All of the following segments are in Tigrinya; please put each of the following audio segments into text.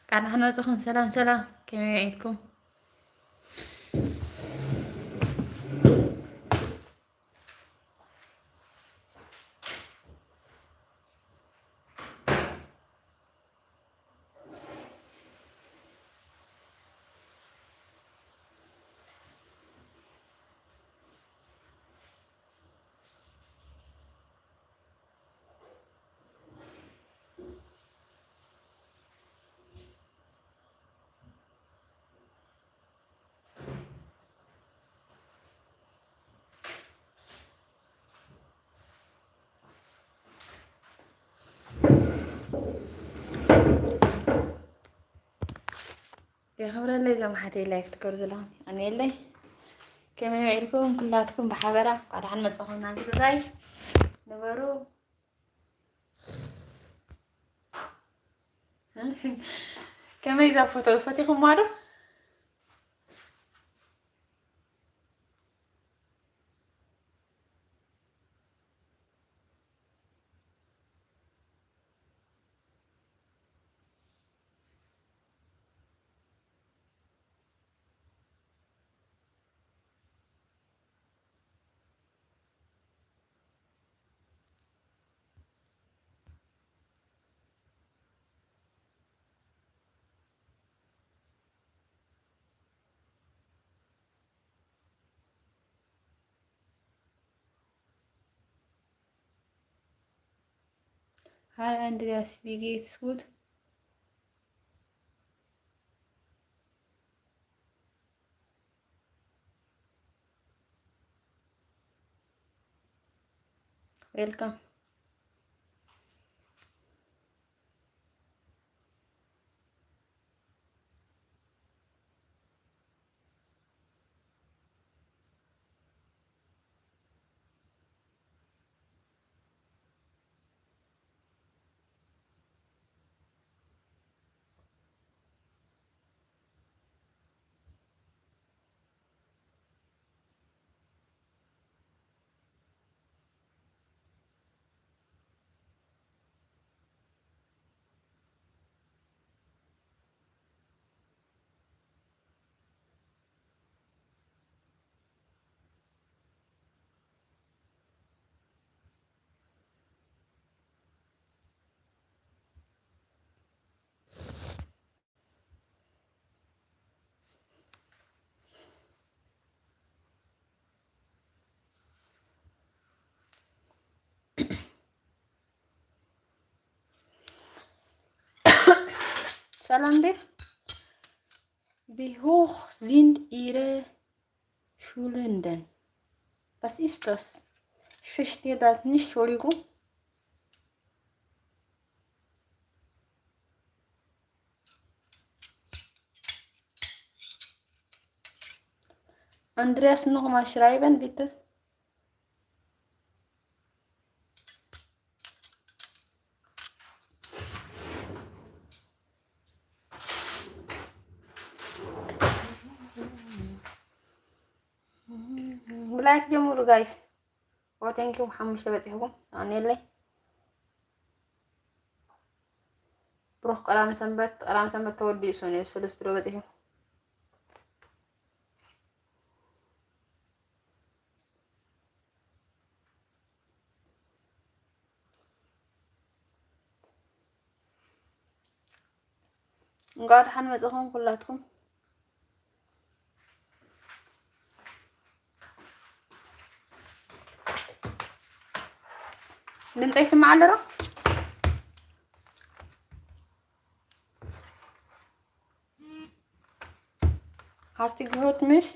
ቃል ሓን መጽኹም። ሰላም ሰላም፣ ከመይ ውዒልኩም? የኽብረለይ እዞም ሓተይ ላይክ ትገብሩ ዘለኹም። ኣነየለይ ከመይ ውዒልኩም? ኩላትኩም ብሓበራ እንኳዕ ደሓን መጻኹም ናብዚ ገዛይ። ንበሩ። ከመይ እዛ ፎቶ ፈቲኹማ ዶ? Hi Andreas, wie geht's? Gut? Welcome. ሰላም ቤት። Wie hoch sind Ihre Schulden? Was ist das? Ich verstehe das nicht, Entschuldigung. Andreas, nochmal schreiben, bitte. ብላይክ ጀምሩ ጋይስ። ኦ፣ ቴንኪው፣ ሓሙሽተ በፂሕኩም። ኣኔለይ። ብሩኽ ቀዳም ሰንበት። ቀዳም ሰንበት ተወዲኡ ሰነ ሰለስቱ ዶ በፂሑ። እንኳዕ ደሓን መጻኹም ኩላትኩም። ድምፀይ ይስማዕ ኣሎ ዶ? Hast du gehört mich?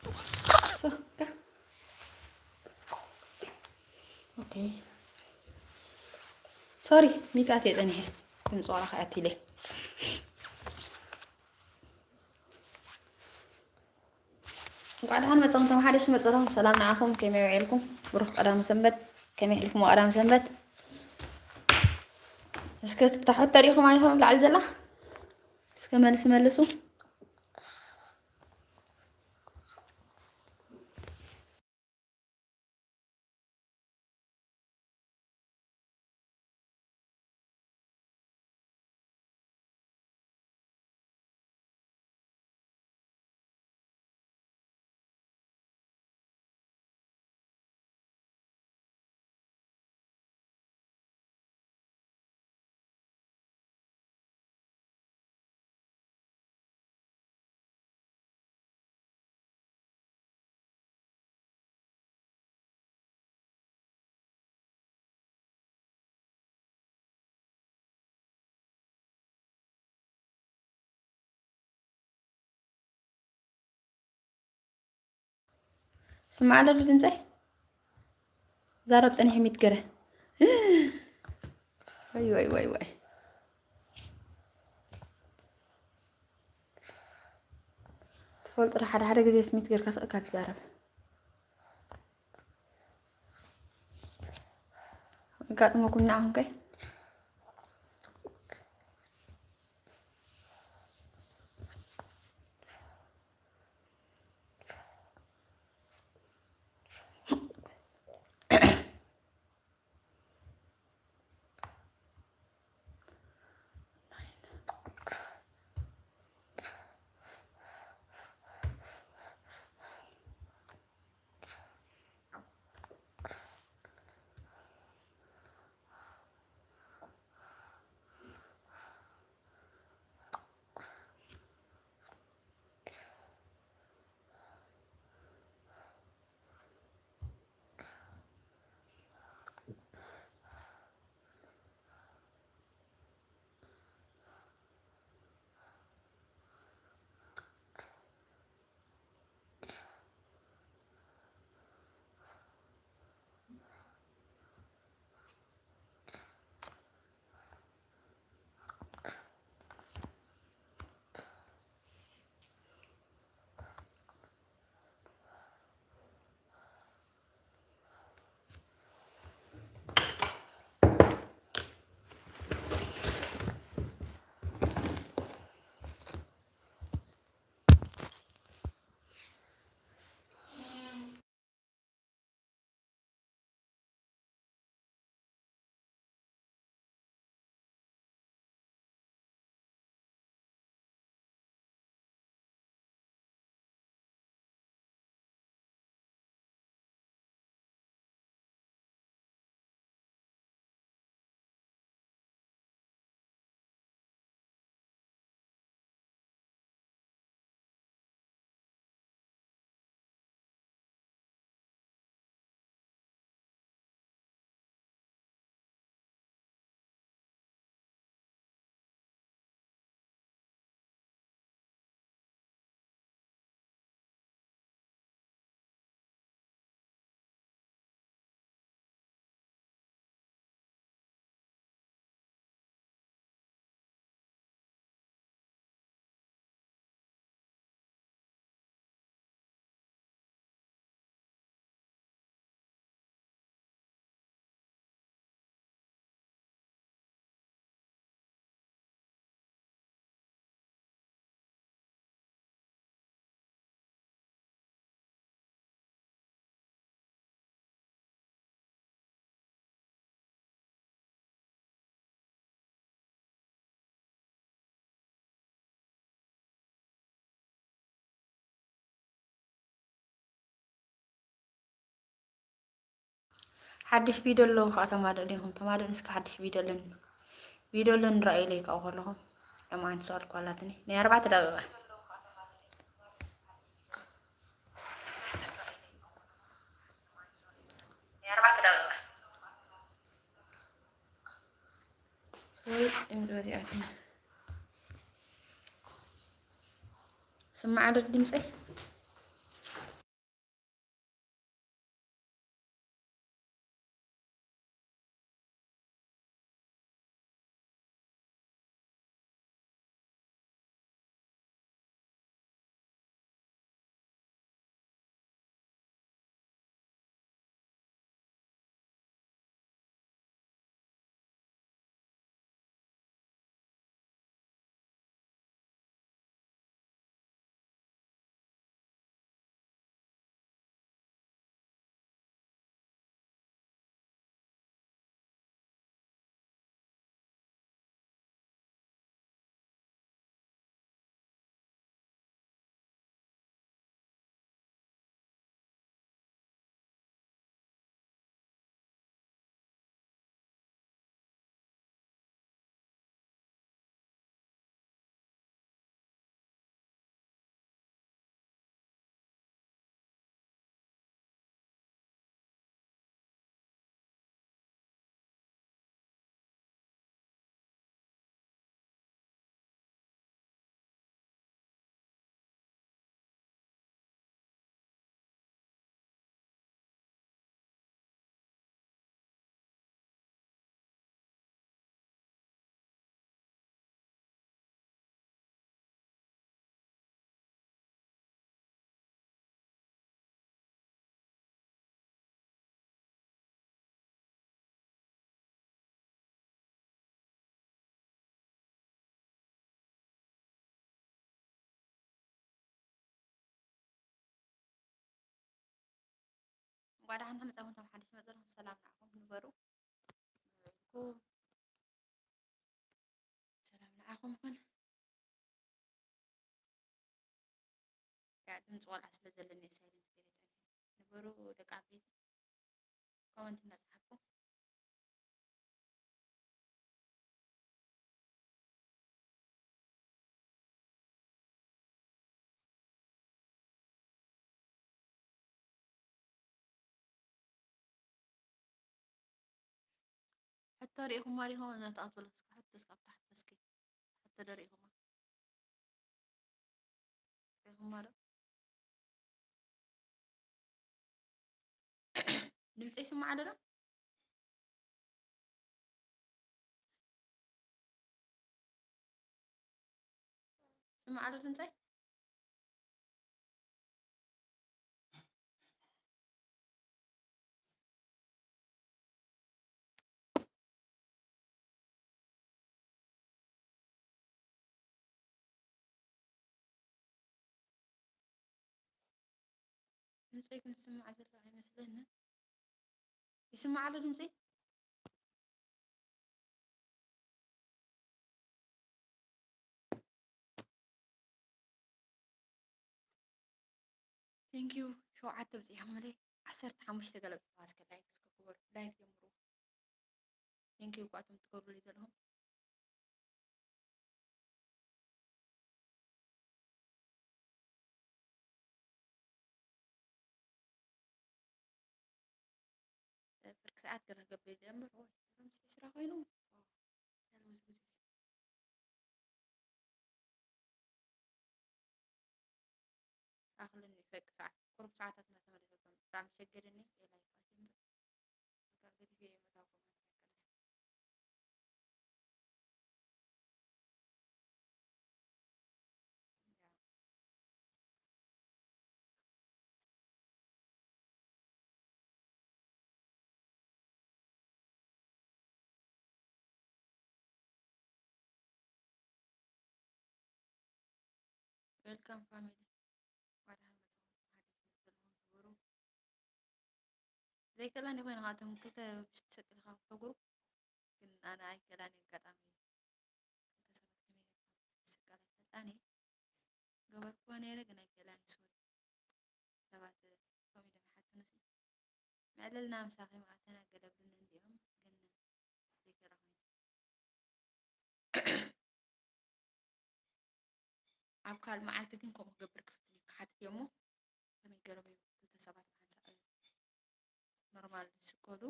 So, ካ። ኦኬ። ሶሪ፣ ሚጣት የጸኒሐ። ድምጽ ዋላ ከኣት ኢለ። እንኳዕ ደሓን መጻኹም፣ ተመሓደሽቲ መጻኹም። ሰላም ንዓኹም፣ ከመይ ውዒልኩም? ብሩኽ ቀዳም ሰንበት። ከመይ ኣሕሊፍኩሞ ቀዳም ሰንበት? እስከ እታ ሕቶ ሪኢኹማ ኢኹም ኣብ ላዕሊ ዘላ? እስከ መልሲ መልሱ። ስማዕ ኣሎ ድምፀይ? ዛረብ ፀኒሐ ሚት ገረ። ወይ፣ ወይ፣ ወይ፣ ወይ። ትፈልጡ ዶ፣ ሓደ ሓደ ግዜ ስሚት ጌርካ ስቕ ኢልካ ትዛረብ። ኣጋጥመኩም ንዓኹም ከ? ሓድሽ ቪድዮ ኣለዉ ከዓ ተማልኡ ዲኹም? ተማልኡ እስኪ ሓድሽ ቪድዮ ኣለኒ። ቪድዮ ኣለኒ ንረኣዩ ኢለ ይከው ከለኹም ለማን ሰኣልኩ ኣላትኒ። ናይ ኣርባዕተ ደቂቃ። ናይ ኣርባዕተ ደቂቃ። ሶሪ፣ ድምፂ በዚኣትና። ስማዕ ዶ ድምፀይ? እንኳዕ ደሓን መጻኹም። እቶም ሓድሽ መጻኹም ሰላም ንዓኹም ንበሩ። ሰላም ንዓኹም ይኹን። ያ ድምፂ ቆልዓ ስለ ዘለኒ ሳይለንት ገይረ ፀኒሐ። ንበሩ ደቂ ዓበይቲ ኮመንት እናፀሓፍኩም። ሕቶ ርኢኹማ ዲኹም? እዛ ትኣትወላ እስከ ሕቶ እስከ ኣብታ ሕቶ እስኪ ሕቶ ዶ ርኢኹማ? ርኢኹማ ዶ? ድምፂ ይስማዕ ኣሎ ዶ? ስማዕ ኣሎ ድምፀይ? ድምፀይ ግን ዝስማዕ ዘሎ ኣይመስለንን። ይስማዕ ኣሎ ድምፂ? ቴንኪዩ። ሸውዓተ ብፅሒኹምለይ ዓሰርተ ሓሙሽተ ገለ ብፅሑፋት እስከ ላይክ እስከ ክበሩ። ላይክ ጀምሩ። ቴንኪዩ እኳ እቶም ትገብሩለይ ዘለኹም። ፍርቂ ሰዓት ገለ ክገብር ይደሊ እምበር፣ ኦይ፣ ሎምስ ዕስራ ኮይኑ። ሎምስ ግዜስ ኣኽለኒ፣ ፈቂ ሰዓት፣ ቁሩብ ሰዓታት እናተመለሰቶም ብጣዕሚ ሸገረኒ። ላይክ ኣትዩ እምበር፣ በቃ ገዲፈ እየ መታወቅያ ማለት ኣይከለስ። ዌልካም ፋሚሊ። ዘይከላኒ ኮይነ ካብቶም ክልተ ብሽቲ ሰቂልካ ክተጉሩ ግን ኣነ ኣይከላኒ ኣጋጣሚ ክልተ ሰባት ከመይ ስቃል ኣይፈልጣን እየ። ገበርክዎ ነይረ ግን ኣይከላኒ ሶሪ። ሰባት ኮሜዲ መሓትነሲ መዕለልና ምሳኺ መዓተና ገለብሉኒ እንዲኦም ግን ዘይከላ ኮይነ። ኣብ ካልእ መዓልቲ ግን ከምኡ ክገብር ክፍትን እዩ ክሓትት እየ እሞ ከመይ ገይሮም እዮም ክልተ ሰባት መሓንሳእ ኖርማል ዝስቀሉ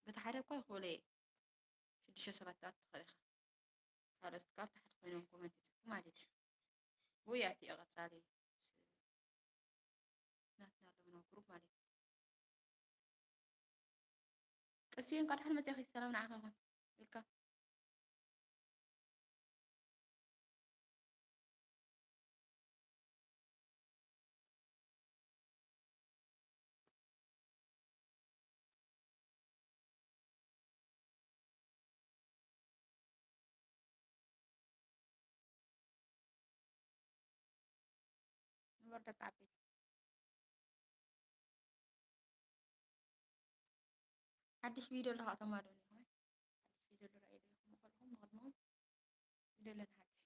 በቲ ሓደ እኳ ይኽእሎ እየ ሽዱሽተ ሰባት ትኣቱ ትኽእል ኢኻ ካልኦት ካብ ታሕቲ ኮይኖም ኮመንት ይፅሕፉ ማለት እዩ ውይ ኣቲ እየ ቀፃሊ ናትና ኣለውና ግሩፕ ማለት እዩ ቅስየን ቃድሓን መፅእኺ ሰላም ንዓኻ ይኹን ኢልካ ንበር ደቂ ዓበይቲ ሓድሽ ቪድዮ ኣለካ ኣቶም ኣዶ ሓድሽ ቪድዮ ዝረኣዩ ዶ ይኹም ከልኹም ንቅድምኹም ቪድዮ ኣለና ሓድሽ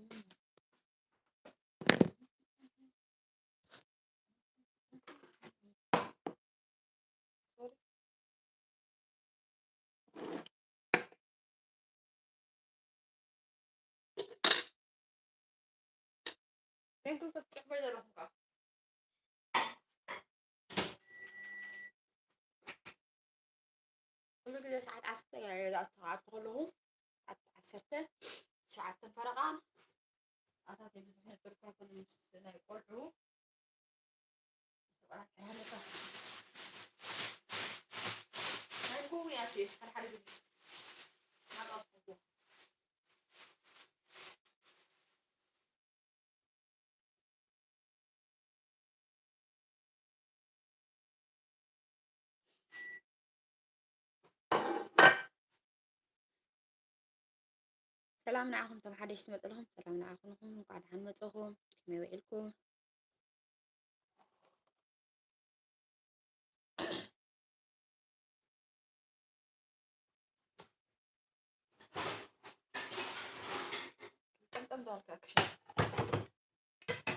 Thank you ክትጽሕፈ ዘለኹም ከኣ። ኩሉ ግዜ ሰዓት ዓሰርተ እያ ገዛ ክኣቱ ከለኹ፣ ሰዓት ዓሰርተ፣ ትሽዓተ ፈረቓ፣ ሰዓታት ብዙሕ ነበር ካብ ምስ ናይ ቆልዑ፣ ቆልዓት ሓደሓደ እኳ ናይ ንግሆ እውን እያ እትብል፣ ሓደሓደ ግዜ ናብኣ ትኸዱ። ሰላም ንዓኹም፣ እቶም ሓደሽቲ መጽእኹም፣ ሰላም ንዓኹም፣ እንኳዕ ደሓን መጽእኹም። ከመይ ውዒልኩም? ጠምጠም ዳልካ ክሽን።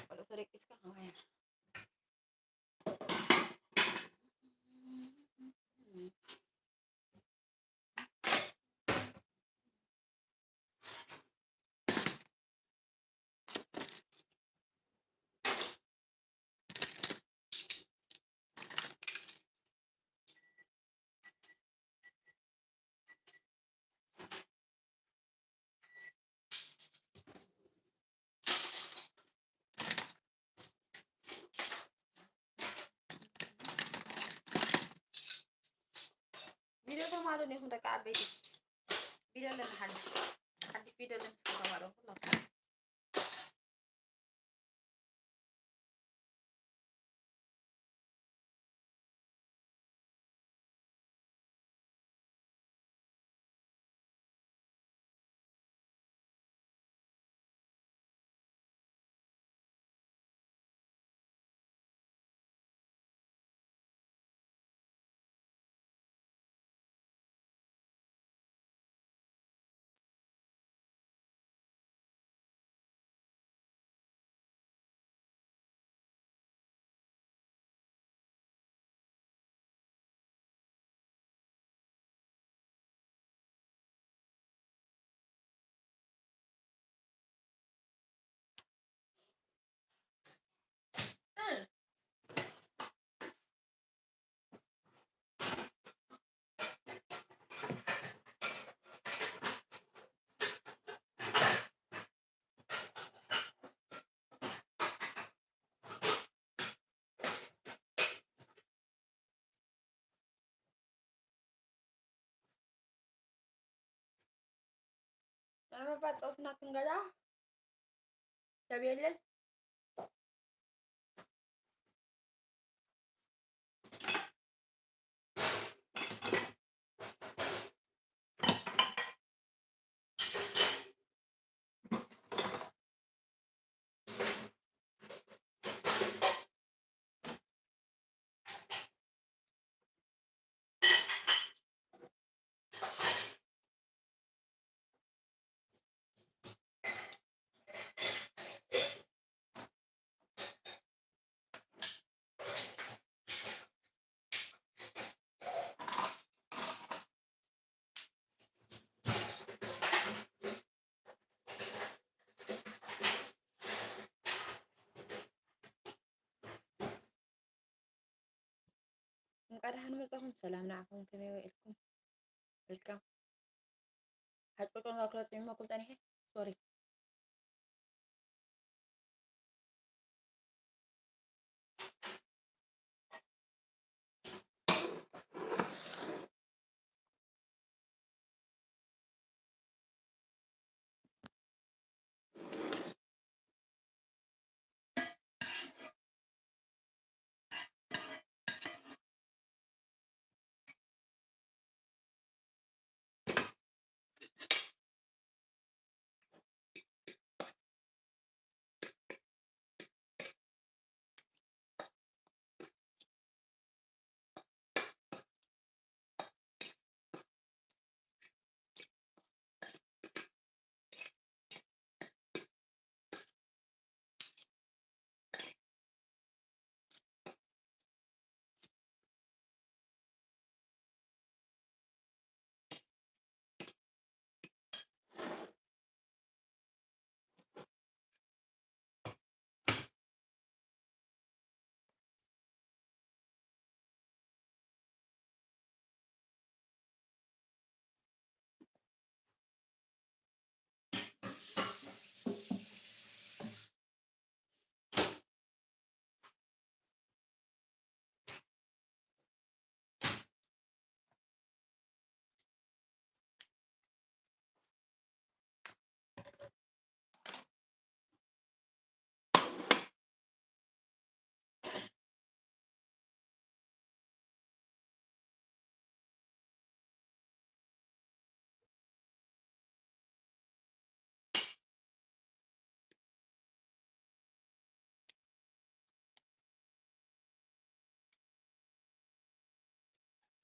ቆሎ ተደቂስካ ከማያ። ቪድዮ ተማሉን ኢኹም ደቂ ዓበይቲ። ቪድዮ ኣለና ሓድሽ። ሓድሽ ቪድዮ ኣለና፣ እስኪ ተማሉን ኩላኩም። ንመባእ ጸውትና ክንገዛ ሰብ የለን። እንኳዕ ደሓን መጻኹም፣ ሰላም ንዓኹም፣ ከመይ ውዒልኩም? ዌልካም። ሓጭቆ ጨንጋ ክረጽ ይመኩም ጸኒሐ። ሶሪ።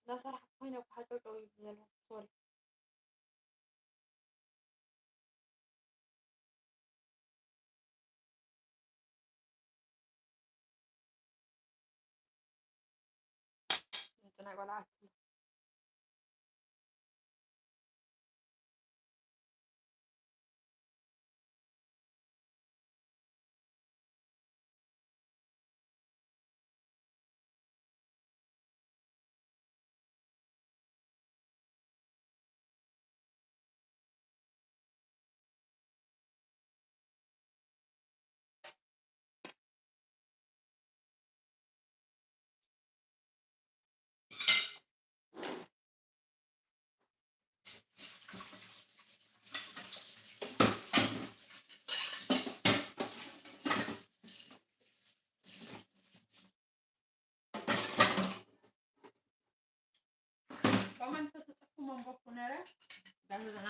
እንዳሰራሕኩ ኮይነ እኮ ሓጨውጨው ይብል ዘሎ። ሶሪ። እቲ ናይ ቆልዓ ኮመንት ተጽፉ መንበብኩ ነረ። ዳህና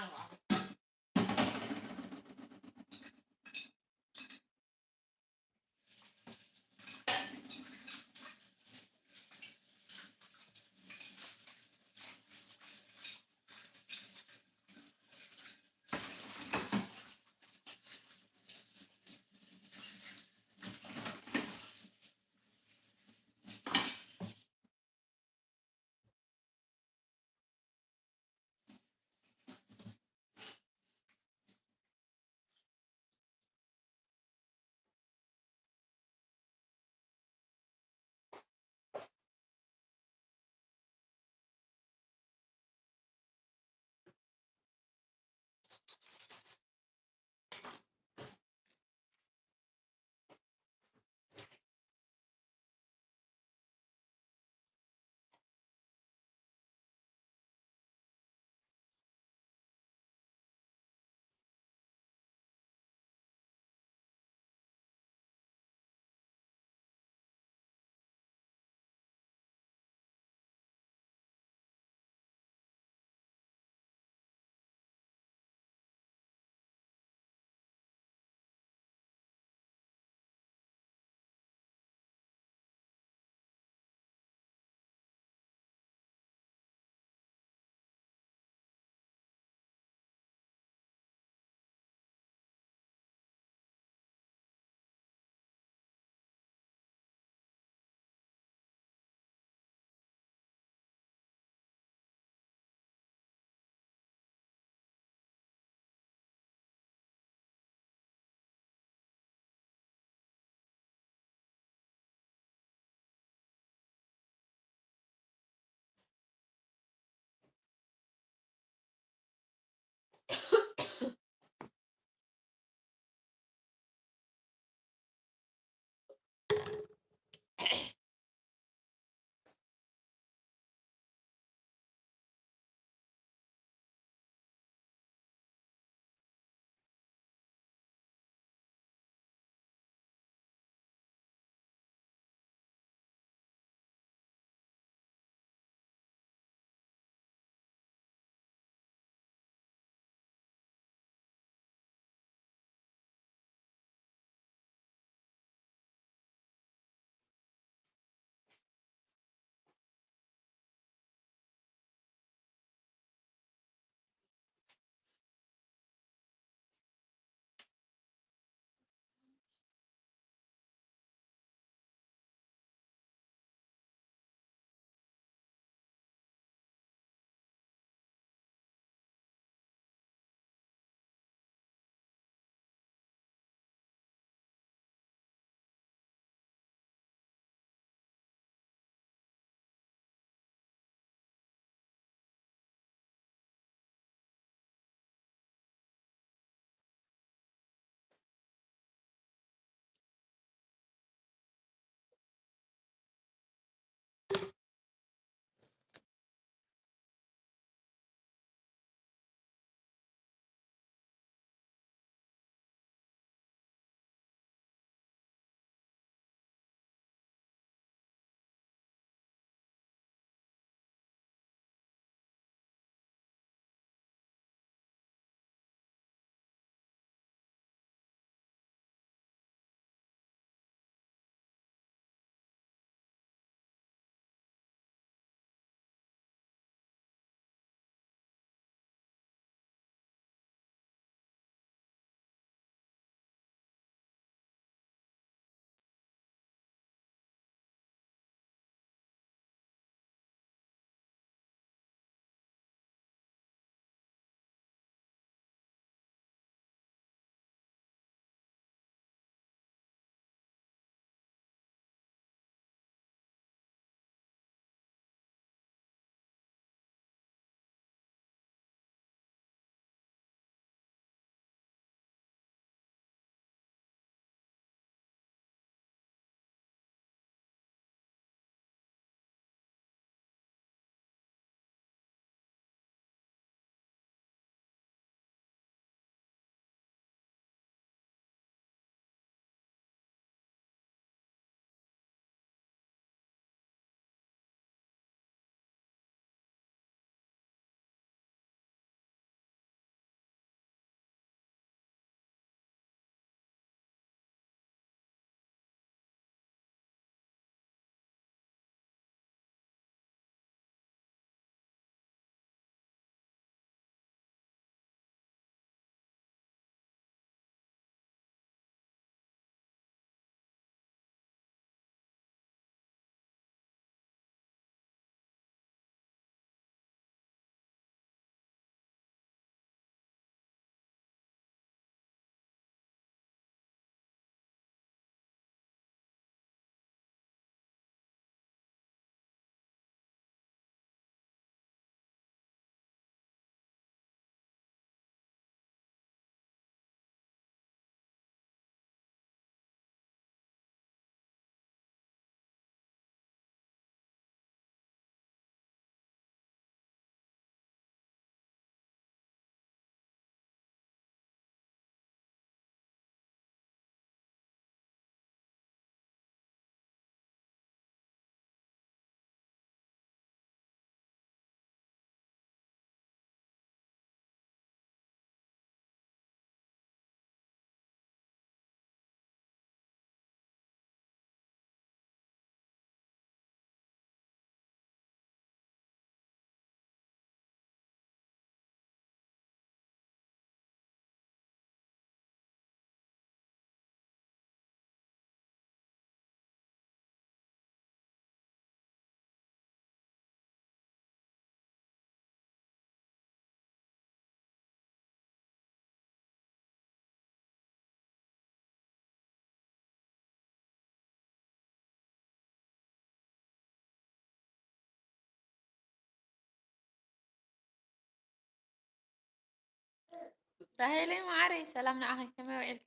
ራሄለይ መዓረይ፣ ሰላም ንዓኺ፣ ከመይ ውዒልኪ?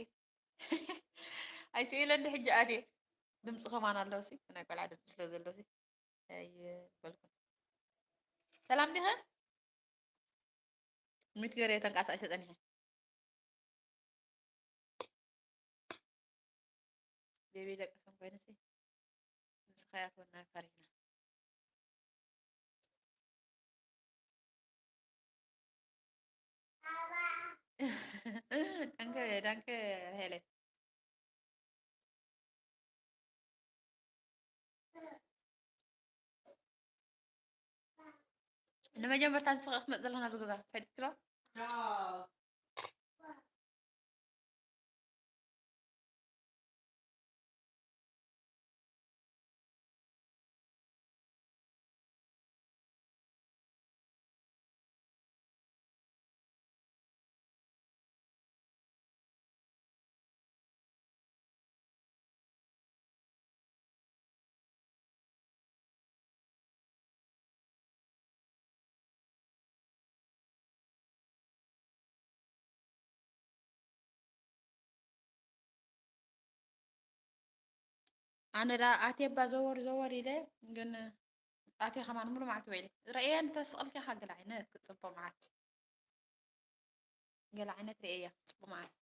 ኣይስኢለ እንዲ ሕጂ ኣትየ። ድምፂ ከማን ኣለውሲ፣ ናይ ቆልዓ ድምፂ ስለ ዘለውሲ ኣይበልኩን። ሰላም ዲኸ? ሚት ገይረ ተንቀሳቒሰ ጸኒሐ። ቤቢ ደቅሰን ኮይኑሲ ምስኻ ያትወና ፈሪሕና። ዳንከ ዳንከ ሄለ። ንመጀመርታ ንስኻ ክትመጽእ ዘለኻ ናብዚ ገዛ ፈሊጥኪ ዶ? ኣነ ደኣ ኣትየ እባ ዘወር ዘወር ኢለ፣ ግን ኣትየ ከማን ሙሉ መዓልቲ ውዒለ። ርእየ እንተስቕልኪ ኢኻ ገለ ዓይነት ክጽብቕ መዓት። ገለ ዓይነት ርእየ እያ ክጽብቕ መዓት።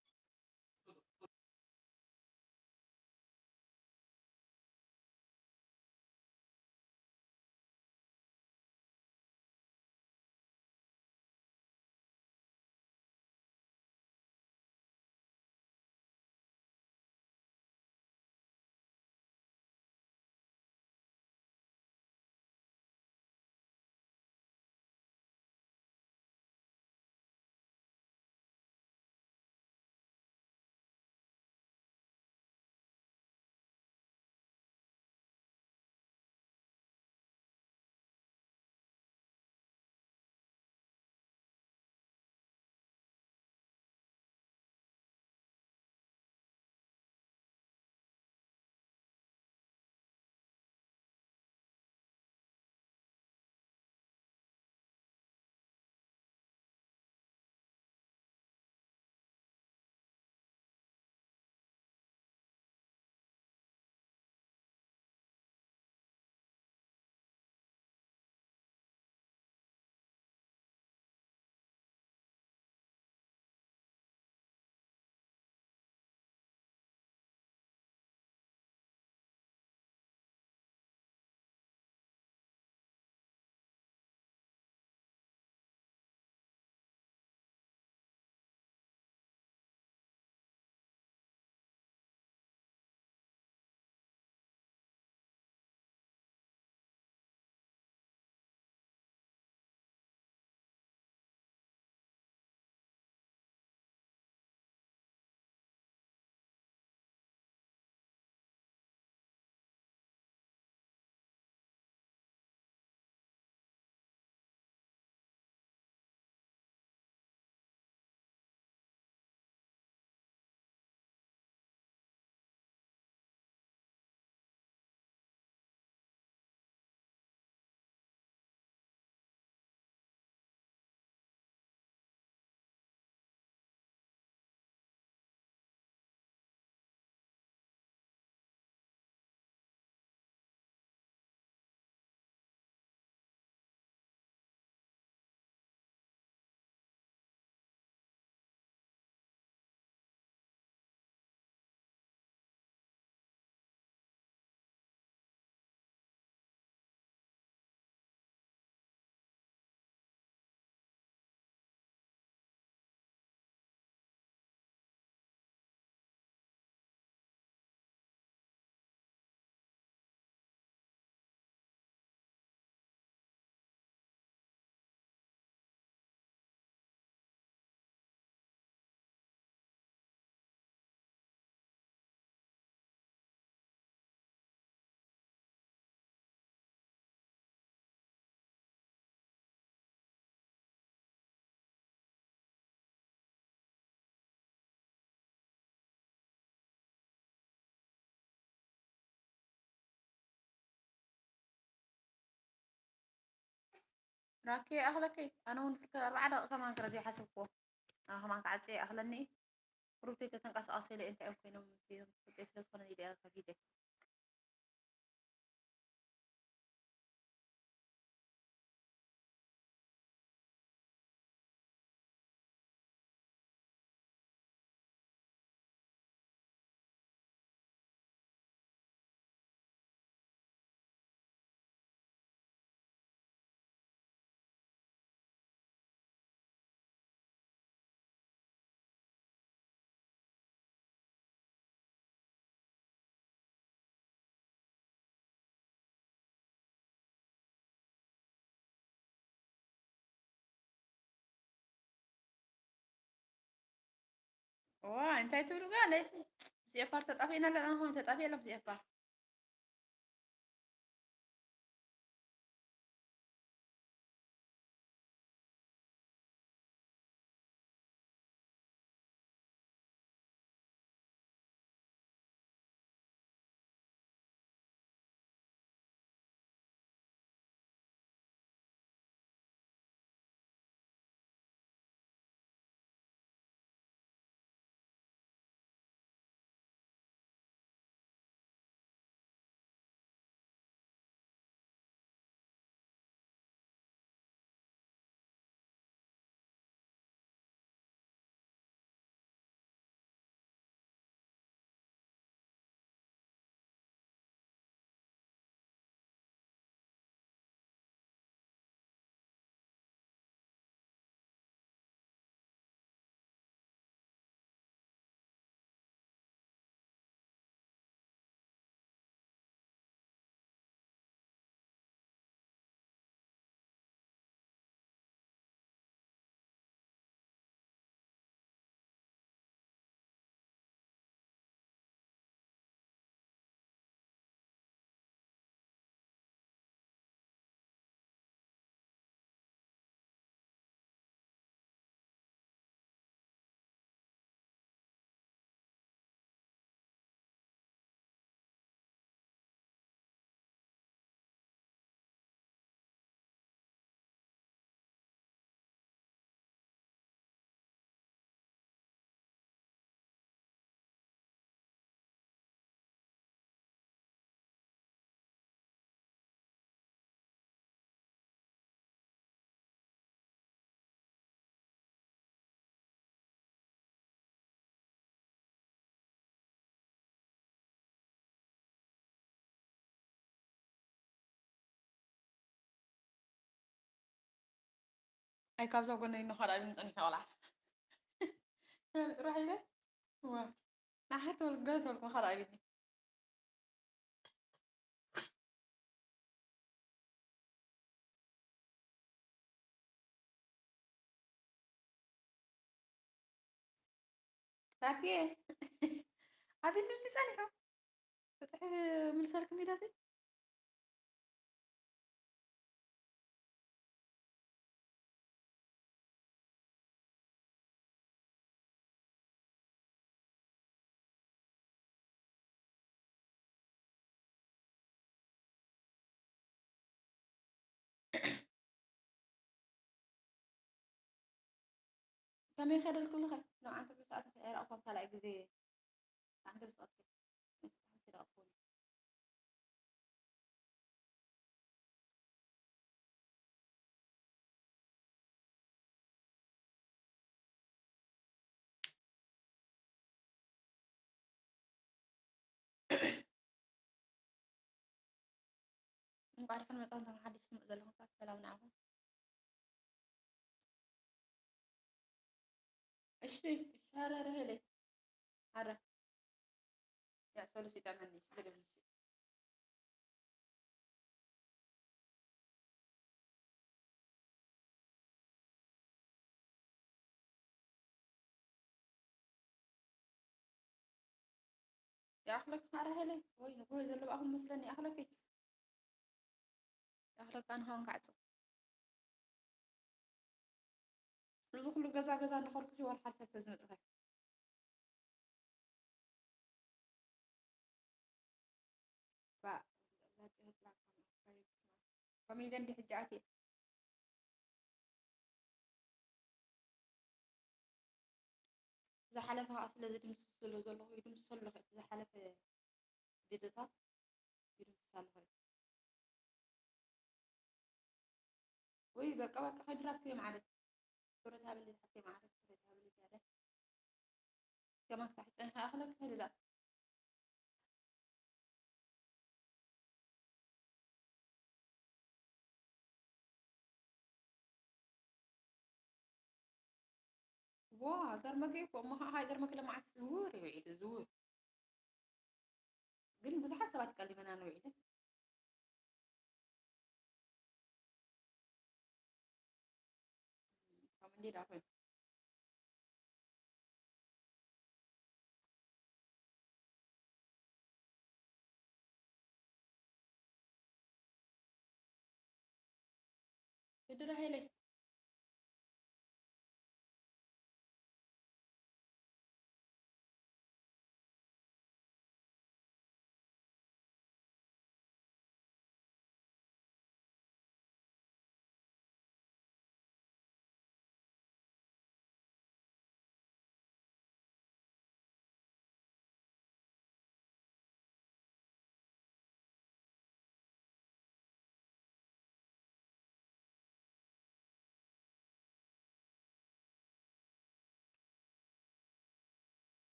ራኪ ኣኽለኪ ኣነ እውን ፍርቂ ኣርባዓ ደቂቃ ከማን ክረ ዘይሓሰብክዎ። ኣነ ከማን ክዓጽ ይኣኽለኒ። ቁሩብ ተይተተንቀሳቐሰ ኢለ እንታይ እዮም ኮይኖም፣ ፍልጠይ ስለ ዝኾነ ኢለ እየ ከፊተ። ዋ እንታይ ትብሉ ጋለይ? ብዚኤፋር ተጣፊእና ኣለና ሆን ተጣፊእ ኣሎ ብዚኤፋር። ኣይ ካብዛ ጎነይ እንዶ ካልኣይ ቢኒ ጸኒሑ ቆልዓ። ጥራሕ ኢለ ዋ ንሓት ተወልገ ተወልኩ ካልኣይ ቢኒ። ራኬ ኣቢልኒ ጸኒሑ ብጥሕ ምልሰልኩም ኢለሲ። ከመይ ከደልክልኸ? ሎዓንቲ ብሰዓት ከይረኣኹ ካልኣይ ግዜ ኣንቲ ብሰዓት እንቋዕ ደሓን መጻኹም እቶም ሓድሽ ትመጹ ዘለኹም ሰባት ሰላም ንዓኹም። እሺ እሺ ኧረ ርሄለይ ኧረ ያእሰሉ ሲጠመኒ ሽግር የለም። ይኣኽለኪ ማራ ሄለይ ወይ ንጎሆ ዘለባኹም መስለኒ ይኣኽለኪ። ይኣኽለካ ንኸውን ክዓጽ። እዚ ኩሉ ገዛ ገዛ እንዳኸድኩ ሲ ወላ ሓደ ሰብ ተዝመጽኻ። ባ ኮሜዲ እንዲ ሕጂ ኣትየ። ዝሓለፈ ከዓ ስለ ዝድምስስ ስለ ዘለኹ ይድምስስ ኣለኹ። እቲ ዝሓለፈ ቪድዮታት ይድምስስ ኣለኹ። ወይ በቃ በቃ ከድራክ ማለት ትኩረት ሃብሊ ሓፍተይ ማዕረ ትኩረት ሃብሊ ያለ ከማን ሳሕ ጨንሓ ኣኽለክ ከልላ ዋ ገርመከ እኮ እሞ ከዓ ገርመክ ለማዓት ዝውር ይውዒል ዝውር ግን ብዙሓት ሰባት ቀሊበና ንውዒልን ካብ እንዴ ዳፈን ህድራ ሄለይ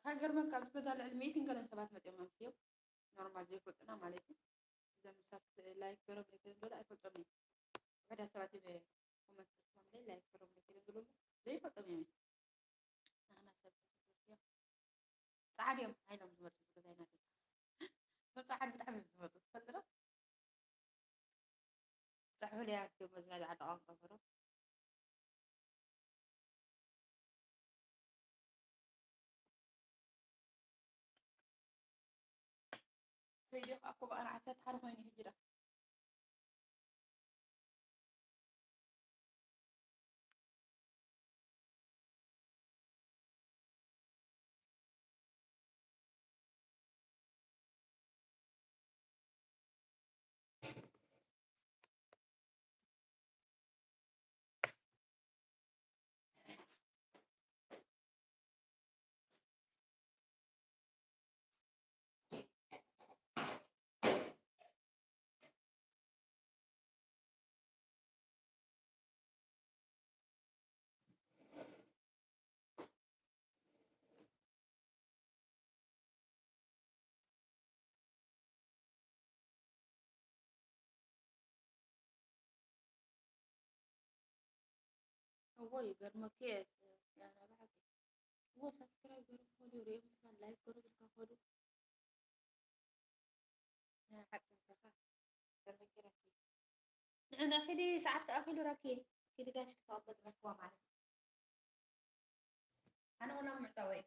ሃገርመን ካብ ዝገዛ ልዕሊ ሚእትን ገለን ሰባት መፅኦም ኣምስዮም ኖርማል ዘይፈልጡና ማለት እዩ። እዞም ሰባት ላይክ ገረብ ለይከደም ዘሎ ኣይፈልጦም እዮም። ውሕዳት ሰባት እዮም ኮመንት ጽሕፎም ለይ ላይክ ገረብ ለይከደም ዘሎ ዘይፈልጦም እዮም። ንሕና ሰብ ጸዓድ እዮም ሓይሎም ዝመፁ ገዛይናት መብፃሓት ብጣዕሚ እዮም ዝመፁ ትፈልጥና ጻሕፍለይ ኣትዮም መዝናይ ዝዓዲ ቋንቋ ፈሮ ሬድዮ ከዓ እኮ በኣና ዓሰርተ ሓደ ኮይኑ ሕጂ ዳ እዎ ይገርመኪ ያና ብሓቂ እዎ ሳብስክራይብ ገይሮም ከዱ ሪኦም ትካን ላይክ ገይሮም ኢልካ ከዱ ሓቂ ምሳኻ ገርመኪ ረኪ ንዕና ኪዲ ሰዓት ከኣኺሉ ረኪ ኪዲ ጋሽ ክተቐበል ረክዋ ማለት ኣነ ውን ኣብ ምዕጻወይ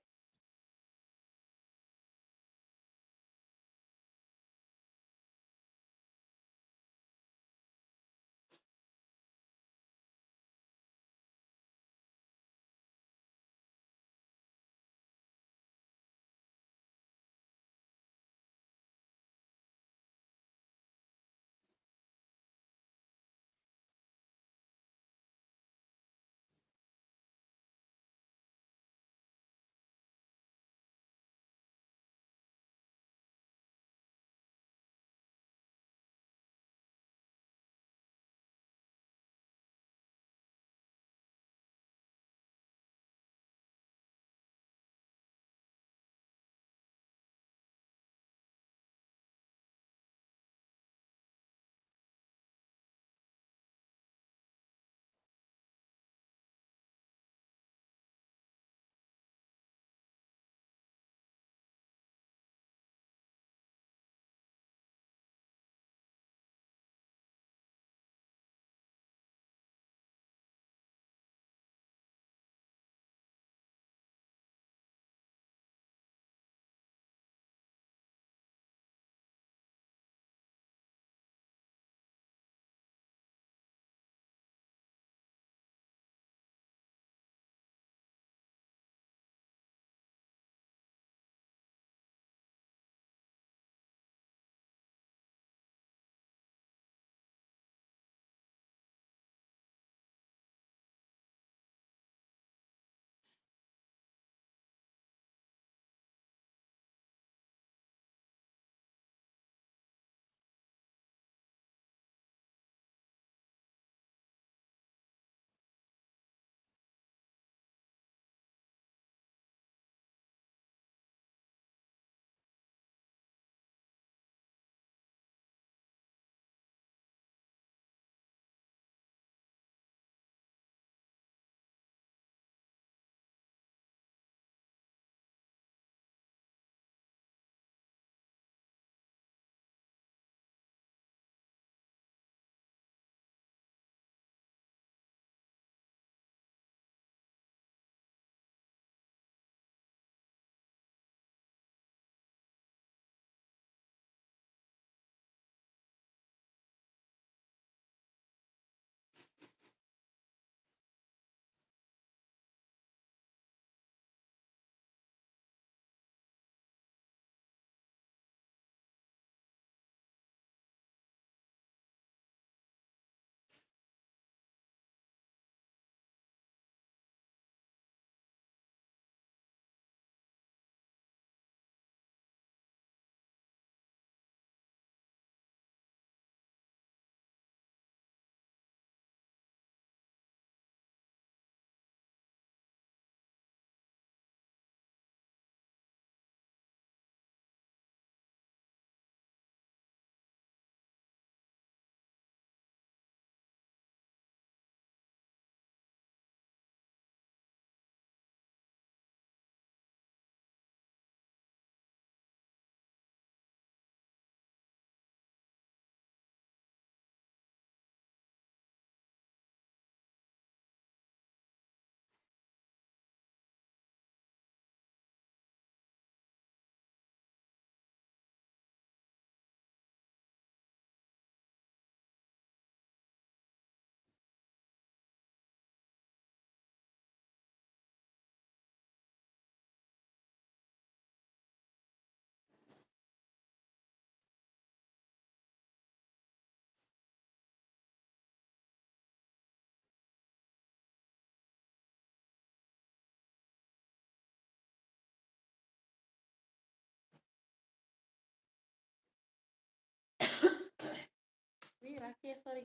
ውይ ራኪ ሶሪ፣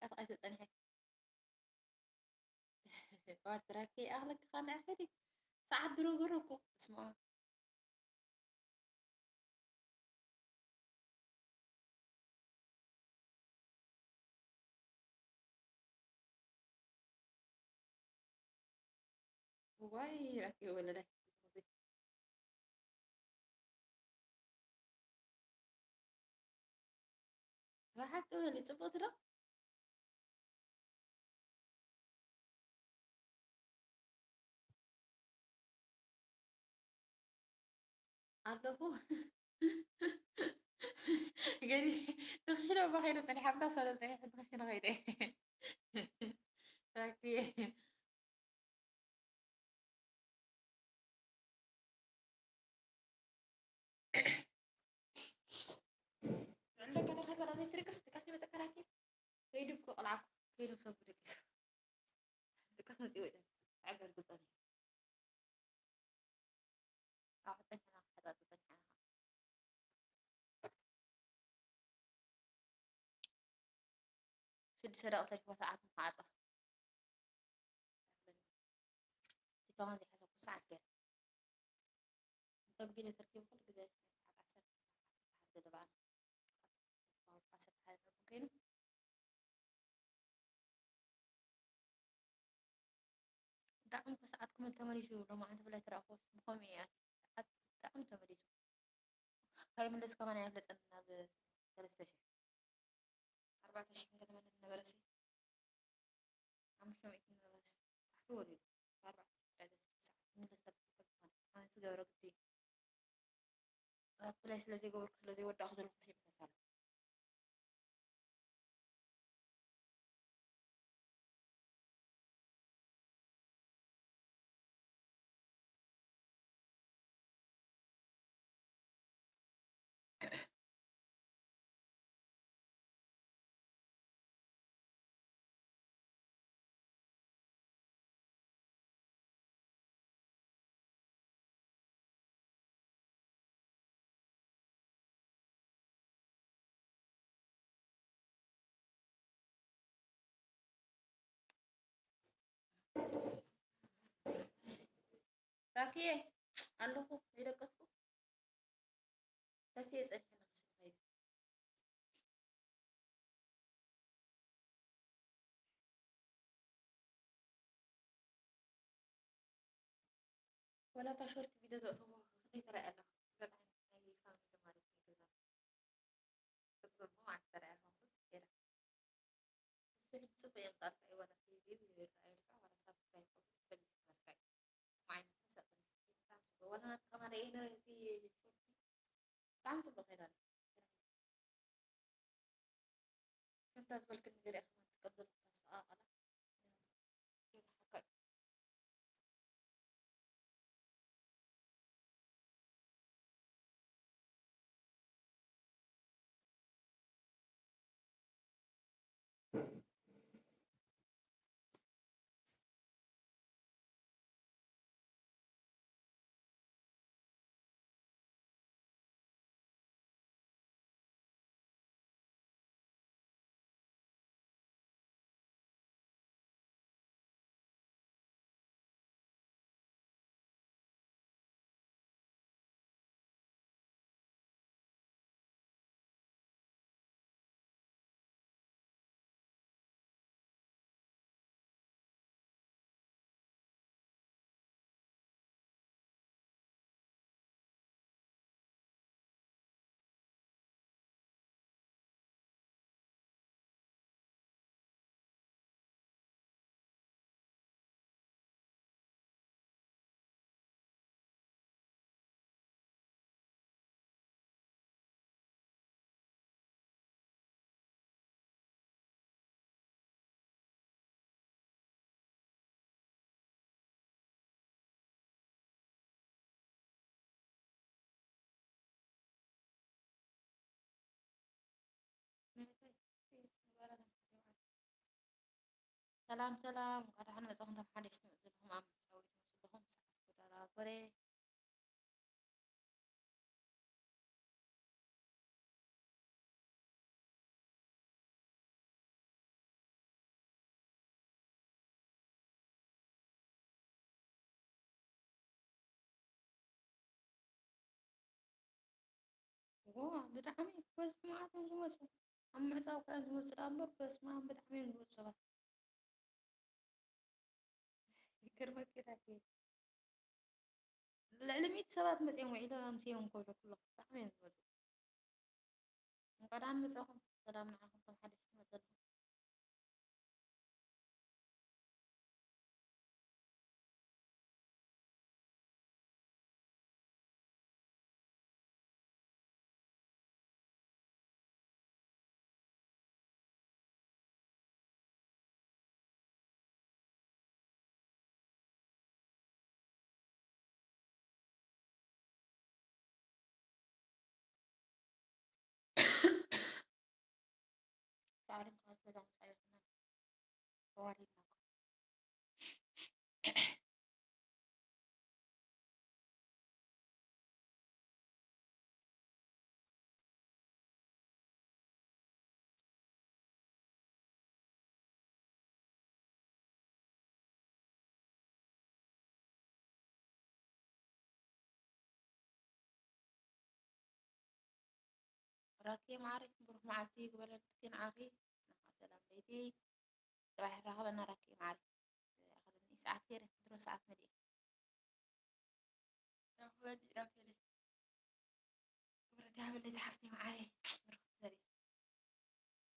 ኣስቓይ ተጸኒሐ። ዋት ራኪ ኣኽለክ ኻን ኣኸዲ ሰዓት ድሮ ገረኩ። ስማ ዋይ ራኪ ወለላይ ብሓቂ በሊ ጽቡቅ ትሎ ኣለኹ። ገዲ ንክሽነ ባኸይደ ጸኒሓ ብዳ ሰለ ጸኒሐ ንክሽነ ኸይደ ራኪ ዝዕለካ ነገር ኤሌክትሪክስ ድቃስ ይመፀካ ራኪ ከይዱ እኮ ቅልዓኩ ከይዱ ሰብ ደቂሱ ድቃስ መፂኡ ወደ ዓገር ብፀኒ ኣውሕጠኛ ክሓጣጥጠኛ ሽዱሽተ ደቂ ተሪፎ ሰዓት ንክዓፃ ሽቶኻን ዘይሓሰብኩ ሰዓት ገይረ ከቢነ ተርኪቡ ኩሉ ግዜ ሰዓት ዓሰርተ ሰዓት ዓሰርተ ሓደ ዝለባዕና ዓሰርተ ሓደ ኮይኑ ብጣዕሚ እኮ ሰዓትኩም ተመሊሱ ሎማዓንቲ ብላይ ተረኣኽዎስ ብኸምኡ እያ ሰዓት ብጣዕሚ ተመሊሱ ካብ ይምለስ ከማን ኣየፍለጠኒ ናብ ሰለስተ ሽሕ ኣርባዕተ ሽሕ እንተተመለስ ነበረሲ ሓሙሽተ ሚእቲ ነበረሲ ታሕቲ ወሪዱ ኣርባዕተ ሽሕ ሰዓት ምለስ ኣነ ዝገብረ ግዲ ኣፕላይ ስለ ዘይገበርኩ ስለ ዘይወዳእኩ ዘለኹ ይምለስ ኣሎ ራኪየ ኣለኹ ይደቀስኩ ደስ የጸንሐ ንኽሽንኸይ ወላ እታ ሾርት ቪድዮ ዘእተዎ ክንደይ ተራእያ ኣላ ክትብል ዓይነት ናይ ፋሚሊ ማለት ናይ ገዛ ክትዘሞ ማለት ተራእያ ፋሚሊ ገይራ እሱ ሕጂ ጽቡቅ እዮም ጣልካ እዩ ወላ ቲቪ ይረኣየልካ ወላ ሳብስክራይብ ቆርጥ ሰብ ይስመልካ እዩ ምዓይነት ተሰጥን ወላ ናት ከማዳ እየ ነረ እቲ ሾርት ብጣዕሚ ጽቡቅ ከይዳ ኣላ ከምታ ዝበልክኒ ገለ ኢኻ ትቀበል ተስተቓቐላ ይብልሓካ ሰላም ሰላም፣ እንኳዕ ደሓን መጻኹም። ተመሓደሽቲ መጽእ ዘለኹም ኣብ መጻወቲ ዘለኹም ሰዓት ጎዳራ ጎሬ። ዋ ብጣዕሚ በዝሒ መዓት እዮም ዝመፁ። ኣብ ምዕፃው ከ እዮም ዝመፁ ደኣ እምበር በስመ ኣብ ብጣዕሚ እዮም ዝመፁ ሰባት። ይገርመኪ ዳኪ ልዕሊ ሚእቲ ሰባት መፅኦም ውዒሎም ኣምስዮም ከብሎ ኩሎ ብጣዕሚ እዮም ዝመፁ። እንኳ ደሓን መፃኹም ሰላም ንዓኹም ከም ሓደሽ ትመፀሉ። ሳዕሪ እንኳን ሰላም ሳዕሪ ተዋሪድናኩም። ራኪ ማዕረይ ብሩኽ መዓልቲ ይግበረልኪ ንዓኺ። ሰላም ለይቲ። ጽባሕ ይራኸበና ራኪ ማዕረይ። ኣኸለኒ ሰዓት ገይረ ድሮ ሰዓት መሊእ። ራኸበኒ ራኪ። ክብረት ይሃበለይ ዝሓፍተይ ማዓረይ። ብሩኽ ዘርኢ።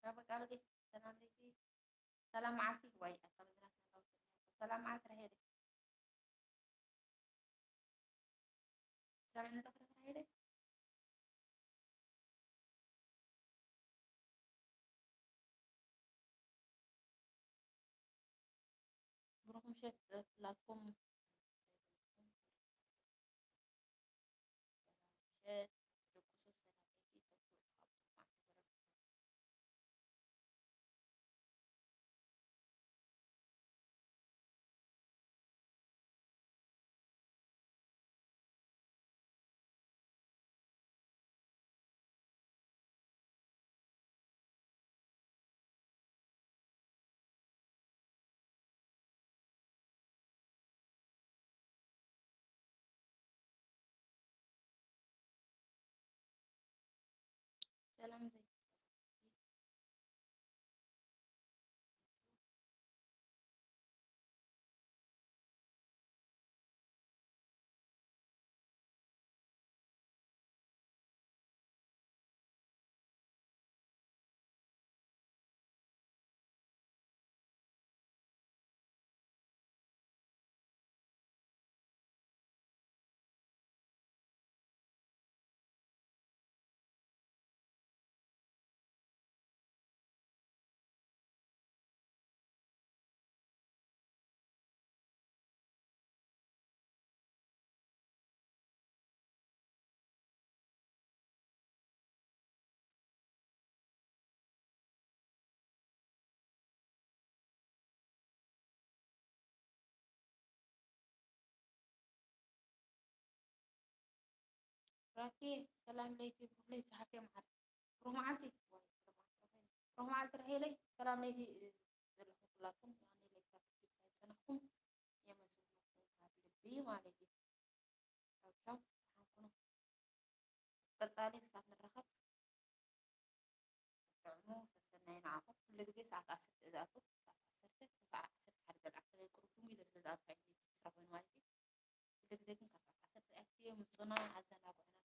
ራበቃ በቂ። ሰላም ለይቲ። ሰላም መዓልቲ። ዋይ ኣታ መዝናት ሰላም መዓልቲ ራሄለይ። ሰምዕኒ ተኽለ ራሄለይ። ብሩኽ ምሸት ኩላትኩም። ምሸት ደቅሱ ሰላም ለይቲ ተብሉ። ሰላም ዘይ ራኪ ሰላም ለይቲ ብሩኽ ለይቲ ዝሓፍተይ መዓረይ። ብሩኽ መዓልቲ። ብሩኽ መዓልቲ ራሄለይ። ሰላም ለይቲ ዘለኹም ኩላትኩም። ሰላም ለይቲ ካብ ዝፀናሕኩም የመስግነኩም ካብ ልቢ ማለት እዩ። ቻው ቻው። ደሓን ኩኑ። ቀጻሊ ክሳብ ንራኸብ። ጥዕሙ ሰሰናዩ ንዓኹም። ኩሉ ግዜ ሰዓት ዓሰርተ እየ ዝኣቱ። ሰዓት ዓሰርተ፣ ሰዓት ዓሰርተ ሓደ ገልዓት ተለይ ቁሩብ ድሙ ኢለ ስለ ዝኣቱ ሓይሊ ስራሕ ኮይኑ ማለት እዩ። ኩሉ ግዜ ግን ካብ ሰዓት ዓሰርተ ኣትየ ምጹና ኣዘናግዑና።